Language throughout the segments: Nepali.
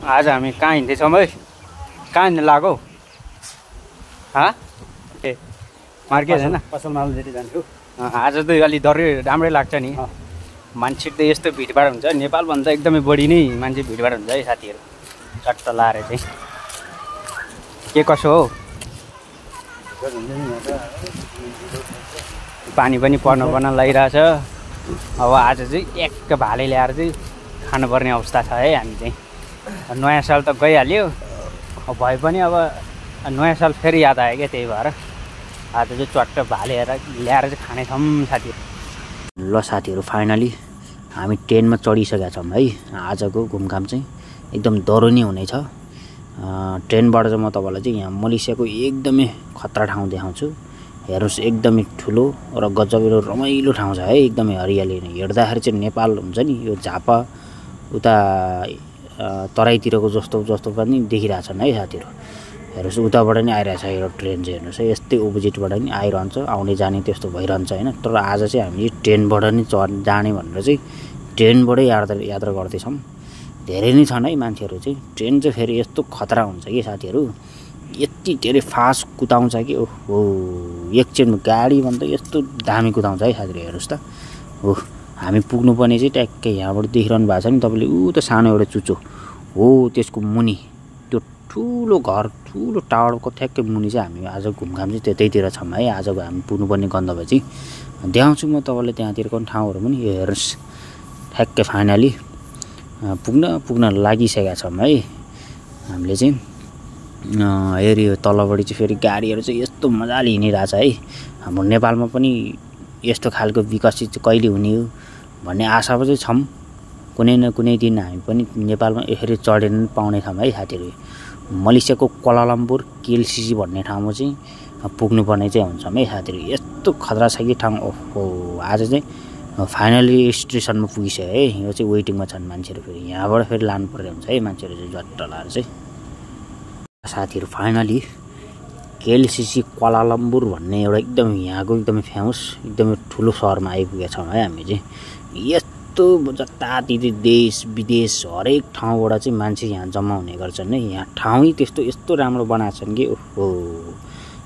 आज हामी कहाँ हिँड्दैछौँ है? कहाँ हिँड्नु लाग्यो? ए मार्केट होइन, पसल माल लिएर जान्छु। आज त अलि डरै राम्रै लाग्छ नि। मान्छे त यस्तो भिडभाड हुन्छ, नेपालभन्दा एकदमै बढी नै मान्छे भिडभाड हुन्छ है साथीहरू। चट्ट लाएर चाहिँ के कसो हो? पानी पनि पर्न लागिरहेछ। अब आज चाहिँ एक भाले ल्याएर चाहिँ खानुपर्ने अवस्था छ है हामी चाहिँ। नयाँ साल त गइहाल्यो, भए पनि अब नयाँ साल फेरि याद आयो क्या, त्यही भएर आज चाहिँ चट्ट भाले ल्याएर चाहिँ खानेछौँ साथीहरू। ल साथीहरू, फाइनली हामी ट्रेनमा चढिसकेका छौँ है। आजको घुमघाम चाहिँ एकदम डह्रो नै हुनेछ। ट्रेनबाट चाहिँ म तपाईँलाई चाहिँ यहाँ मलेसियाको एकदमै खतरा ठाउँ देखाउँछु। हेर्नुहोस्, एकदमै ठुलो र गजबको रमाइलो ठाउँ छ है, एकदमै हरियाली नै। हेर्दाखेरि चाहिँ नेपाल हुन्छ नि, यो झापा उता तराईतिरको जस्तो पनि देखिरहेछन् है साथीहरू। हेर्नुहोस्, उताबाट नि आइरहेछ यो ट्रेन चाहिँ। हेर्नुहोस् है, यस्तै अपोजिटबाट नि आइरहन्छ, आउने जाने त्यस्तो भइरहन्छ होइन। तर आज चाहिँ हामी ट्रेनबाट नि जाने भनेर चाहिँ ट्रेनबाटै यात्रा गर्दैछौँ। धेरै नै छन् है मान्छेहरू चाहिँ। ट्रेन चाहिँ फेरि यस्तो खतरा हुन्छ कि साथीहरू, यति धेरै फास्ट कुदाउँछ कि ओहो, एकछिन गाडीभन्दा यस्तो दामी कुदाउँछ है साथीहरू। हेर्नुहोस् त, हो हामी पुग्नुपर्ने चाहिँ ट्याक्कै यहाँबाट देखिरहनु भएको छ नि तपाईँले, ऊ त सानो एउटा चुचो हो, त्यसको मुनि त्यो ठुलो घर, ठुलो टावरको ठ्याक्कै मुनि चाहिँ हामी आज घुमघाम चाहिँ त्यतैतिर छौँ है। आजको हामी पुग्नुपर्ने गन्तव्य चाहिँ देखाउँछु म तपाईँलाई, त्यहाँतिरको टाउहरू पनि। हेर्नुहोस्, ठ्याक्कै फाइनली पुग्न लागिसकेका छौँ है हामीले चाहिँ। हेऱ्यो तलबाट चाहिँ फेरि गाडीहरू चाहिँ यस्तो मजाले हिँडिरहेछ है। हाम्रो नेपालमा पनि यस्तो खालको विकसित चाहिँ कहिले हुने हो भन्ने आशा चाहिँ छौँ। कुनै न कुनै दिन हामी पनि नेपालमा यसरी चढेर पाउने छौँ है साथीहरू। मलेसियाको क्वालालम्पुर केएलसीसी भन्ने ठाउँमा चाहिँ पुग्नुपर्ने चाहिँ हुन्छौँ है साथीहरू। यस्तो खतरा छ कि ठाउँ। ओहो, आज चाहिँ फाइनली स्टेसनमा पुगिसक्यो है। यो चाहिँ वेटिङमा छन् मान्छेहरू। फेरि यहाँबाट फेरि लानुपर्ने हुन्छ है मान्छेहरू चाहिँ झट्ट लाएर चाहिँ। साथीहरू फाइनली केएलसीसी क्वालालम्पुर भन्ने एउटा एकदम यहाँको एकदमै फेमस, एकदमै ठुलो सहरमा आइपुगेका छौँ है हामी चाहिँ। यस्तो जताततै देश विदेश हरेक ठाउँबाट चाहिँ मान्छे यहाँ जम्मा हुने गर्छन् है। यहाँ ठाउँै यस्तो राम्रो बनाएको छन् कि ओहो।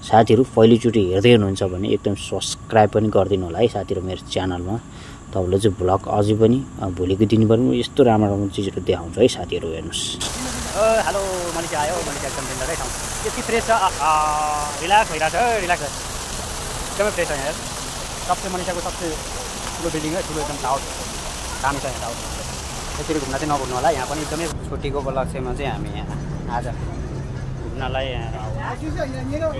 साथीहरू पहिलोचोटि हेर्दै हुनुहुन्छ भने एकदम सब्सक्राइब पनि गरिदिनु होला है साथीहरू मेरो च्यानलमा। तपाईँले चाहिँ भ्लग अझै पनि भोलिको दिन पनि यस्तो राम्रो चिजहरू देखाउँछु है साथीहरू। हेर्नुहोस्, हेलो मलेसिया आयो। मलेसिया एकदम डेन्जरै ठाउँ, यति फ्रेस छ, रिल्याक्स भइरहेको छ, रिल्याक्स एकदमै फ्रेस छ यहाँ। सबसे मलेसियाको सबसे ठुलो बिल्डिङ है, ठुलो एकदम टावर दामी छ यहाँ टावर। यसरी घुम्न चाहिँ नभुल्नु होला। यहाँ पनि एकदमै छुट्टीको उपलक्ष्यमा चाहिँ हामी यहाँ आज घुम्नलाई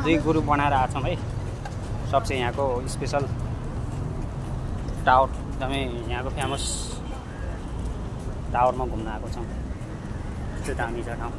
दुई ग्रुप बनाएर आएको छौँ है। सबसे यहाँको स्पेसल टावर, एकदमै यहाँको फेमस टावरमा घुम्न आएको छौँ। त्यो दामी छ ठाउँ।